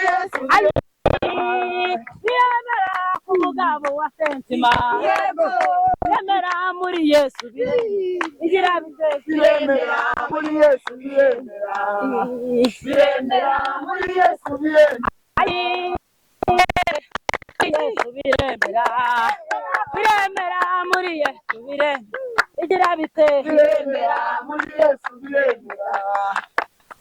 Yesu. Biremera ku mugabo wa sentima. Yego. Biremera muri Yesu. Igira bite? Biremera muri Yesu, biremera. Biremera muri Yesu, biremera. Yesu biremera. Biremera muri Yesu biremera. Igira bite? Biremera muri Yesu, biremera.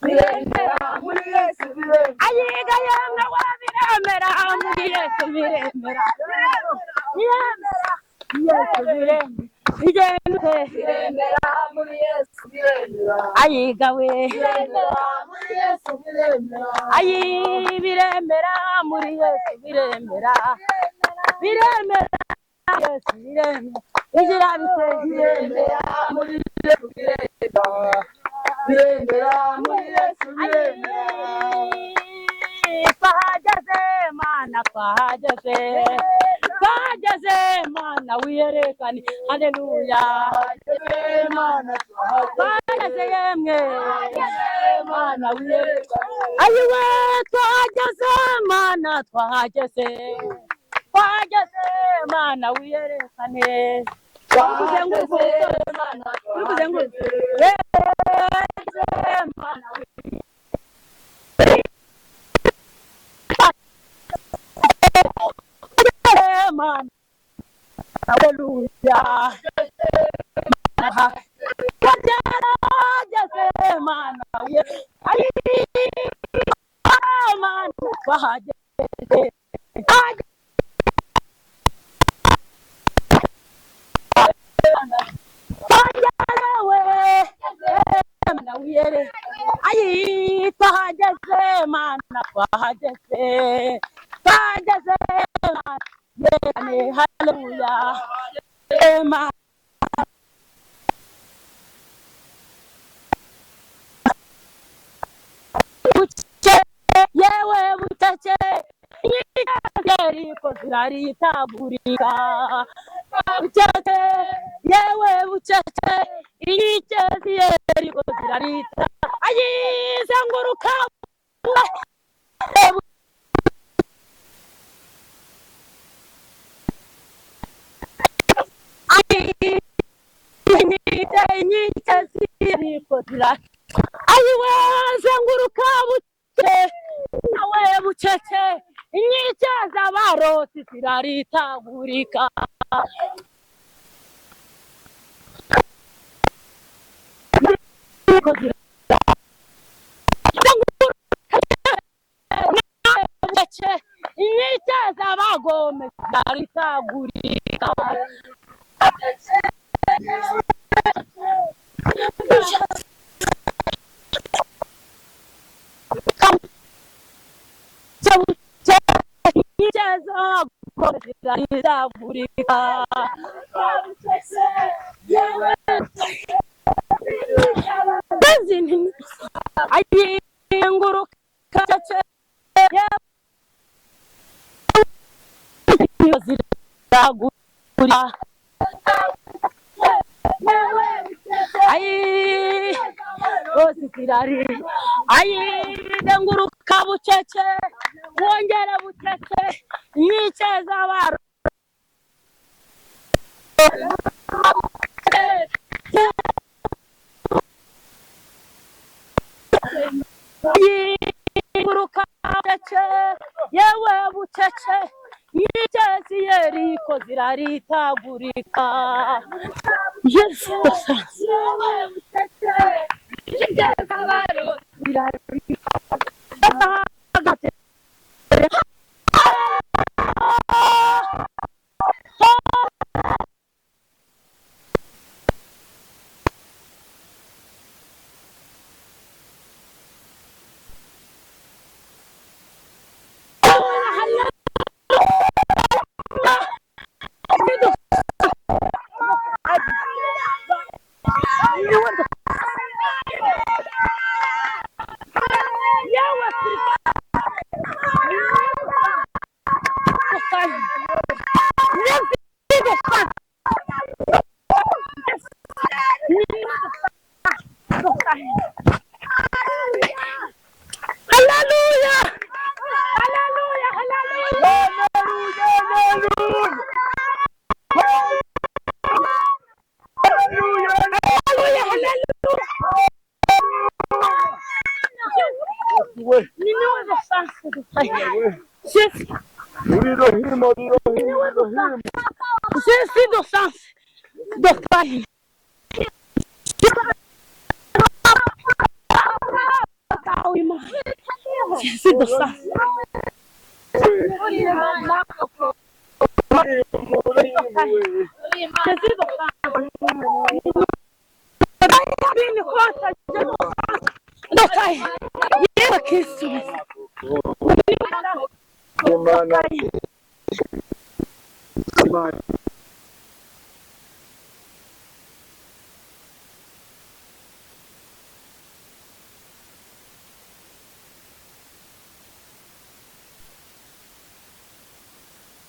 Biremera muri Yesu, biremera. Ayiga yemwe wa biremera muri Yesu biremera. Biremera Yesu biremera. Igende. Biremera muri Yesu, biremera. Ayiga we. Biremera muri Yesu, biremera. Ayi biremera muri Yesu biremera. Biremera Yesu biremera. Igira bite? Biremera muri Yesu, biremera. Biremera muri Yesu, biremera. Ayi twahageze Mana, twahageze. Twahageze Mana wiyerekane. Haleluya. Twahageze Mana, twahageze. Twahageze yemwe. Mana wiyerekane. Ayiwe twahageze Mana, twahageze. Twahageze Mana wiyerekane. Twahageze Mana, Uri kuzenguruka. twahageze. Twahageze Mana. Mana. Haleluya. Twahageze Mana. Ayi Mana twahageze. Ayi twahageze Mana, twahageze. Twahageze Mana. Haleluya. Mana. Bucece yewe bucece, inyeriko ziraritagurika. Bucece yewe bucece, inyikezi yeriko zirarita. Ayi zenguruka. Inyikezi yeriko zirarita. Ayiwe zenguruka bucece nawe bucece, inkike z'abaroti ziraritagurika. Bucece inkike z'abagome ziraritagurika. Inkike z'abagome ziraritagurika. Ayizenguruka bucece ziragurika. Ayi bose zirari. Ayi zenguruka bucece wongere bucece, inkike z'abaro. Ayizenguruka bucece yewe bucece, inkike z'Yeriko ziraritagurika. Yesu Hallelujah. sanse dotayini. Jésus Jésus do sanse dotayini. Jésus do sanse. Jésus do sanse. Yewe Kristo.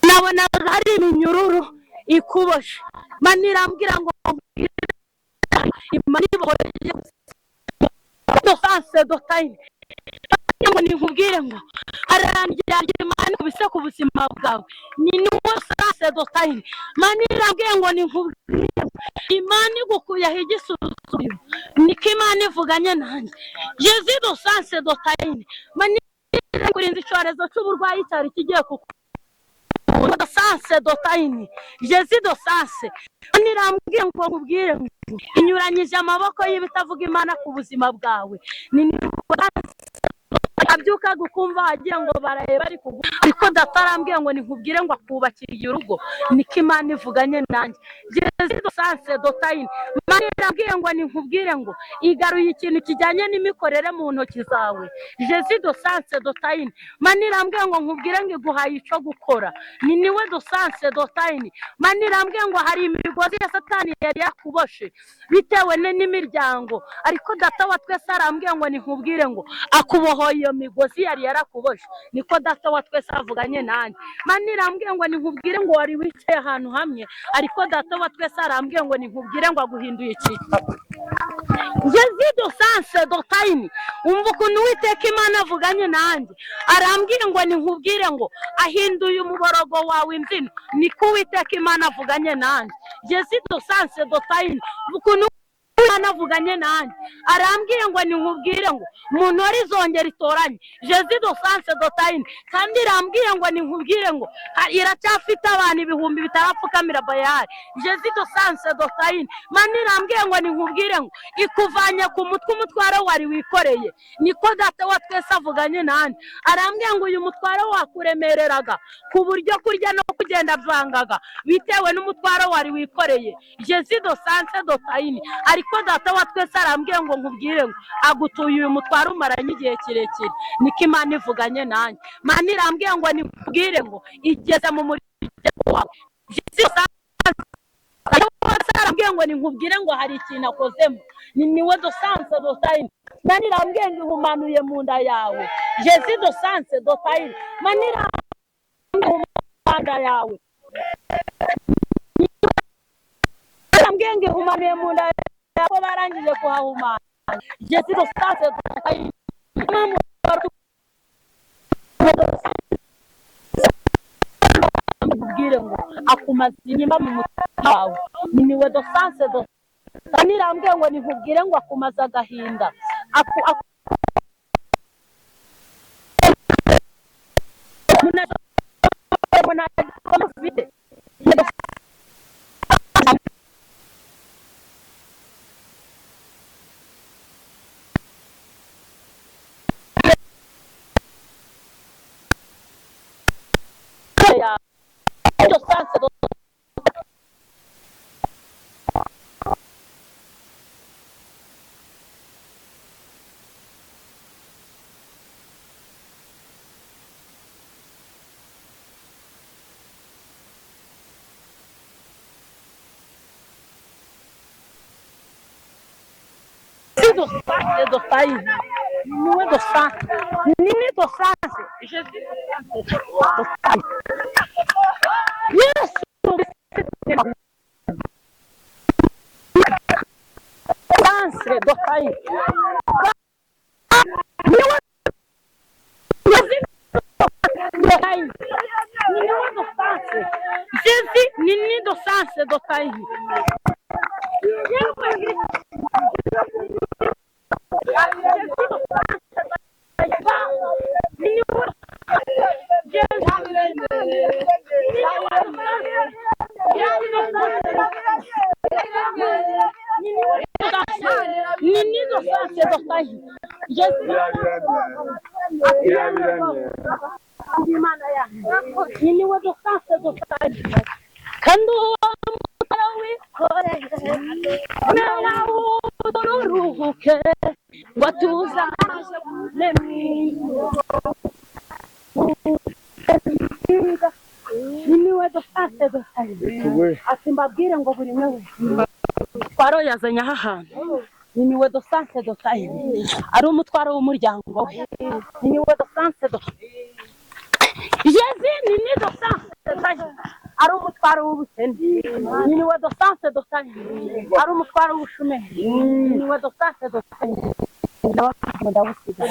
Nabonaga hari iminyururu ikuboshe, Imana irambwira ngo Imana ibohoye dosanse dotayini ngo ninkubwire ngo arangira Imana ikubise ku buzima bwawe ni niwo sanse dotayini. Imana irambwiye ngo ninkubwire Imana igukuyeho igisuzuguriro, niko Imana ivuganye nanjye. Jésus do sanse dotayini. Imana ikurinze icyorezo cy'uburwayi cyari kigiye kuku sanse dotayini. Jésus do sanse. Imana irambwiye ngo nkubwire ngo inyuranyije amaboko y'ibitavuga Imana ku buzima bwawe. Ni abyuka gukumva wagira ngo baraye bari kugu, ariko data arambwiye ngo ninkubwire ngo akubakiriye urugo, niko Imana ivuganye nanjye. Jésus do sanse dotayini. Imana irambwiye ngo ninkubwire ngo igaruye ikintu kijyanye n'imikorere mu ntoki zawe. Jésus do sanse dotayini. Imana irambwiye ngo nkubwire ngo iguhaye icyo gukora, ni niwe do sanse dotayini. Imana irambwiye ngo hari imigozi ya Satani yari yakuboshe bitewe n'imiryango, ariko data wa twese arambwiye ngo ninkubwire ngo akubohoye iyo migozi yari yarakuboshe, niko data wa twese avuganye nanjye. Imana irambwiye ngo ninkubwire ngo wari wicaye ahantu hamwe, ariko data wa twese arambwiye ngo ninkubwire ngo aguhinduye icyicaro. Jésus do sanse dotayini. Umva ukuntu Uwiteka Imana avuganye nanjye, arambwiye ngo ninkubwire ngo ahinduye umuborogo wawe imbyino, niko Uwiteka Imana avuganye nanjye. Jésus do sanse dotayini. Ukuntu Imana avuganye nanjye, arambwiye ngo ninkubwire ngo mu ntore izongera itoranye. Jésus do sanse dotayini. Kandi irambwiye ngo ninkubwire ngo iracyafite abantu ibihumbi bitarapfukamira Bayali. Jésus do sanse dotayini. Imana irambwiye ngo ninkubwire ngo ikuvanye ku mutwe umutwaro wari wikoreye, niko data wa twese avuganye nanjye. Arambwiye ngo uyu mutwaro wakuremereraga ku buryo kurya no kugenda byangaga bitewe n'umutwaro wari wikoreye. Jésus do sanse dotayini. Ariko data wa twese arambwiye ngo nkubwire ngo agutuye uyu mutwaro umaranye igihe kirekire, niko Imana ivuganye nanjye. Imana irambwiye ngo nikubwire ngo igeze mu muryango wawe. Jésus arambwiye ngo ninkubwire ngo hari ikintu akozemo, ni niwe do sanse dotayini. Imana irambwiye ngo ihumanuye mu nda yawe. Jésus do sanse dotayini. Imana irambwiye mu nda yawe. Arambwiye ngo ihumanuye mu nda yawe ko barangije kuhahumana. Jésus do sanse dotayini. Nkubwire ngo akumaze inyuma mu mutima wawe, ni niwe do sanse dotayini. Irambwiye ngo ninkubwire ngo akumaze agahinda, dosanse dotayi Imana yanjye ni niwe dosanse dotayi kandi uwo mutara wikoreye uruhuke ngo tuzane niwe dosanse dotayi ati mbabwire ngo buri umwe wese umutwaro yazanye aha hantu niwe dosanse dotayi ari umutwaro w'umuryango we niwe dosanse dotayi Jezi ni dosanse dotayi ari umutwaro w'ubukene niwe dosanse dotayi ari umutwaro w'ubushumeri niwe dosanse dotayi ndawusiga.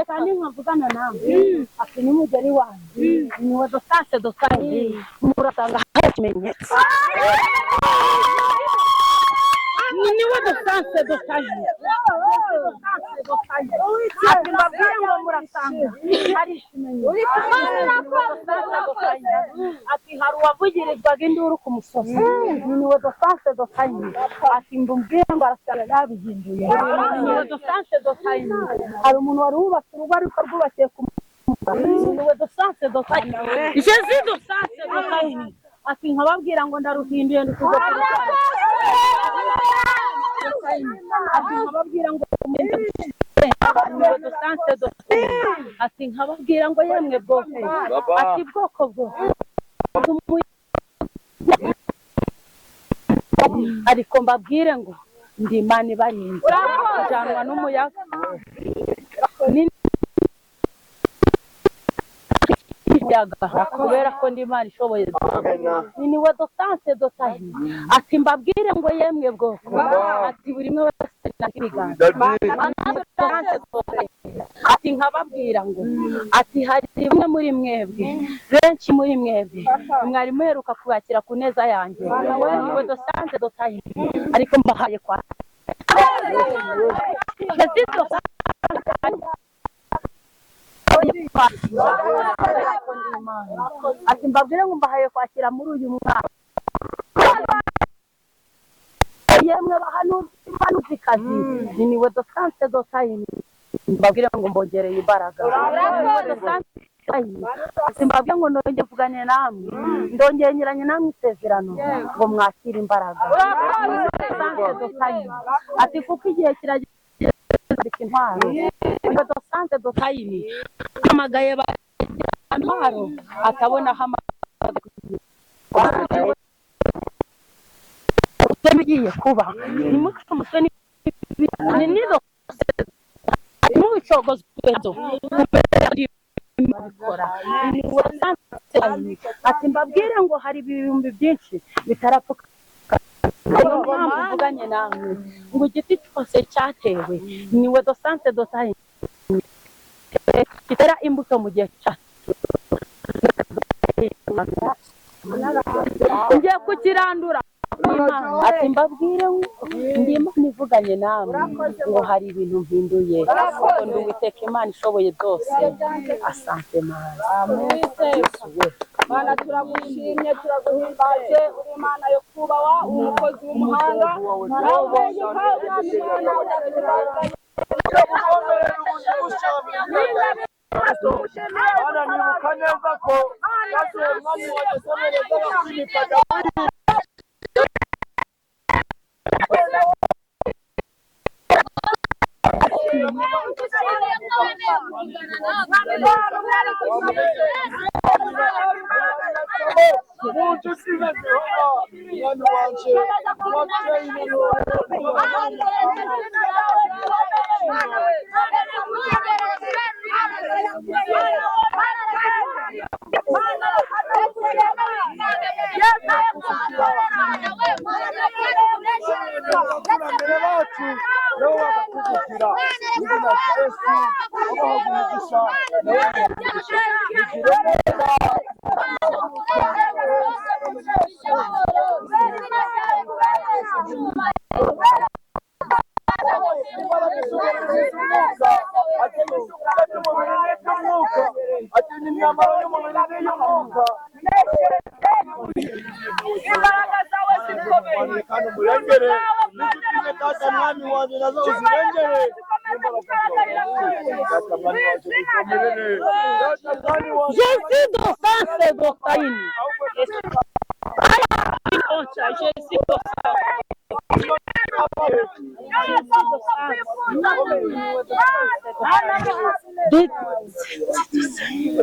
Kandi nkavugana nawe ati nimugeri wanyu niwe dosanse dotayi murasanga hari ikimenyetso niwe dosanse dotayi ati mbabwire ngo murasanga hari ikimenyetso ati hari uwavugirizwaga induru ku musozi niwe dosanse dotayi ati mbabwire ngo arasanga yabihinduye niwe dosanse dotayi hari umuntu wari wubatse urugo ariko rwubakiye ku musozi niwe dosanse dotayi Jezi dosanse dotayi ati nkababwira ngo ndaruhinduye ndukuze ati nkababwira ngo ati nkababwira ngo yemwe bwoko ati bwoko bwo ariko mbabwire ngo ndi Imana ibarinze kujanwa n'umuyaga kubera ko ndi Imana ishoboye niwe dosanse dotayi ati mbabwire ngo yemwe bwoko ati buri umwe wese n'ibiganza ati nkababwira ngo ati hari bimwe muri mwebwe benshi muri mwebwe mwari muheruka kubakira ku neza yanjye niwe dosanse dotayi ariko mbahaye kwa ati mbabwire ngo mbahaye kwakira muri uyu mwaka yemwe bahanuzikazi niwe dosanse dotayi mbabwire ngo mbongereye imbaraga ati mbabwire ngo ndongeye mvugane namwe ndongeye nyiranye namwe isezerano ngo mwakire imbaraga ati kuko igihe kirageze intwaro dosanse dotayi hamagaye intwaro atabona bigiye kuba nimucumutwe nizo ati mbabwire ngo hari ibihumbi byinshi bitarapfuka mvuganye namwe ngo igiti cyose cyatewe niwe dosanse dotayi kitera imbuto mu gihe cyacu ngiye kukirandura ati mbabwire ndi Imana ivuganye namwe ngo hari ibintu mpinduye ngo ndi Uwiteka Imana ishoboye byose asante Mana. Mana turagushimye turaguhimbaje uri Imana yo kubawa umukozi w'umuhanga nawe nibuka neza ko abakurambere bacu nabo bakakuvukira izina rya Yesu babaha umugisha nawe ugire neza. imyambaro y'umubiri n'iy'umwuka. Imbaraga zawe zikomeye. Kandi umurengere n'inshuti ze, Data mwami wanjye, nazo uzirengere. Data mwami wanjye, uzivomerere. Data mwami wanjye. Jésus do sanse do kaini. Ocha, Jésus do sanse.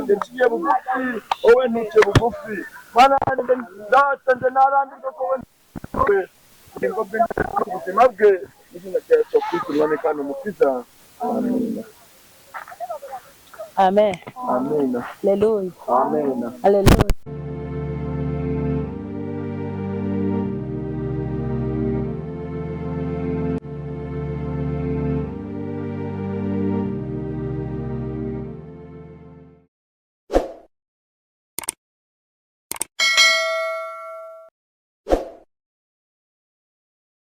Ndaciye bugufi, wowe ntuce bugufi. Mana yanjye, Data, nje narambirwa ko wowe ubugingo bwe, ubuzima bwe, mu izina rya Yesu Kristo, Umwami kandi Umukiza, amen. Amen. Amen. Hallelujah. Amen. Hallelujah.